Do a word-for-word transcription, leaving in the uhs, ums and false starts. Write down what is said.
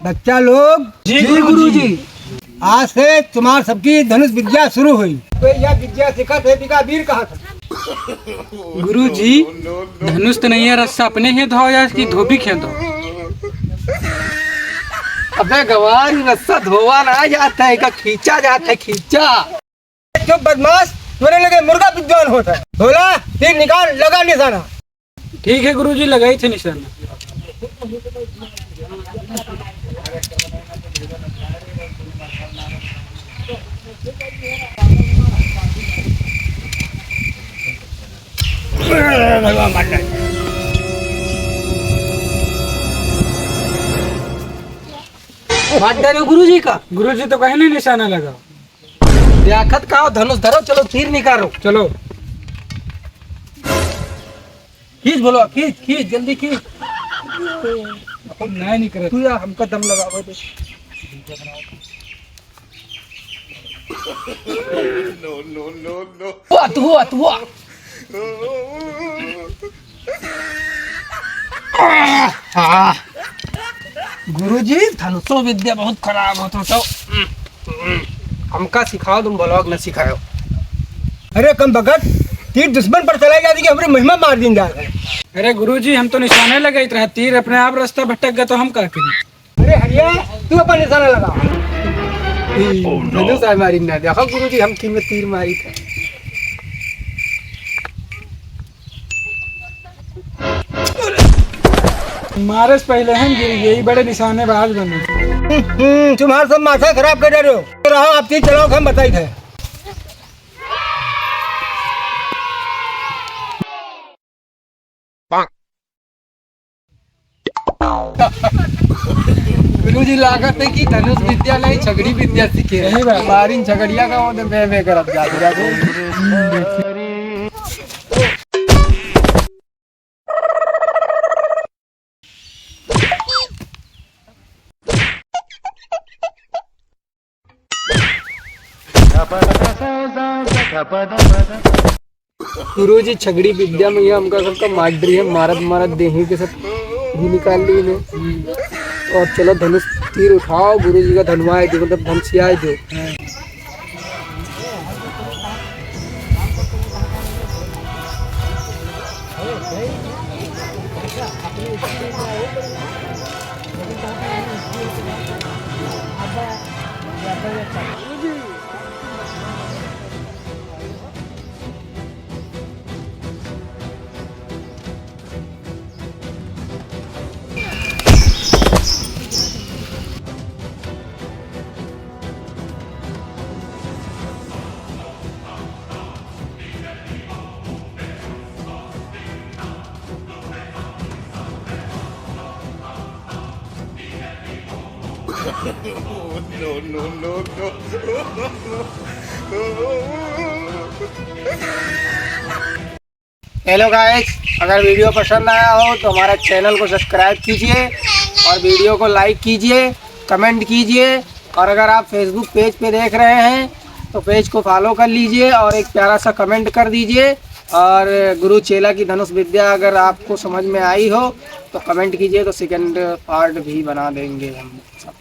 बच्चा लोग, जी गुरुजी। आज से तुम्हार सबकी धनुष विद्या शुरू हुई। तो यह विद्या सिखत है, बिका वीर कहा था। गुरुजी, धनुष तो नहीं है, रस्सा अपने ही धो या इसकी धोबी खेल दो। अबे गवार, रस्सा धोवा ना जाता है, का खींचा जाता है, खींचा। जो बदमाश, तोरे लगे मुर्गा विद्वान होता है। भोला, तीर निकाल, लगा निशाना। ठीक है गुरुजी, लगाई थे निशाना। मार डालो गुरुजी का। गुरुजी तो कहीं नहीं निशाना लगा। देखत का हो, धनुष धरो, चलो तीर निकालो। चलो। खींच बोलो, खींच, खींच, जल्दी खींच। अब नहीं निकले। तू यार हमका दम लगावे दे। No, no, no, no। हुआ, तू हुआ, तू हुआ। आह, आह। गुरुजी, धनुषो विद्या बहुत खराब होत हो तो। हमका सिखाओ, तुम ब्लॉग न सिखाओ। अरे कम बगत, तीर दुश्मन पर चला जाती कि हमरी महिमा मार दीन जात है। अरे गुरुजी, हम तो निशाने लगाइत रहा, तीर अपने आप रास्ता भटक गया तो हम का करी? अरे हरिया, तू अपन निशाना लगा। ई, धनुष आय मारी ना, देखो गुरुजी, हम तीर में तीर मारी था। मारे से पहले हम गिर गए, ई बड़े निशानेबाज बने। हम्म, तुम्हारा सब माथा खराब कर रहे हो। तो रहो, आप तीर चलाओ, हम बताई थे। गुरुजी लागत है कि धनुष विद्या नहीं, छगड़ी विद्या सीखे। सही बात। मारिन छगड़िया का, वो तो बे बे करत जात, जात। गुरुजी छगड़ी विद्या में ये हमका सबका मार डरी है, मारत मारत देही के सब भी निकाल ली ने। और चलो धनुष तीर उठाओ, गुरुजी का धनुआ है जो, मतलब धनुषिया है जो। No, no, no, no। Hello guys, अगर video पसंद आया हो तो हमारा channel को subscribe कीजिए और video को like कीजिए, comment कीजिए। और अगर आप Facebook page पे देख रहे हैं तो page को follow कर लीजिए और एक प्यारा सा comment कर दीजिए। और गुरु चेला की धनुष विद्या अगर आपको समझ में आई हो तो comment कीजिए, तो second part भी बना देंगे हम सब।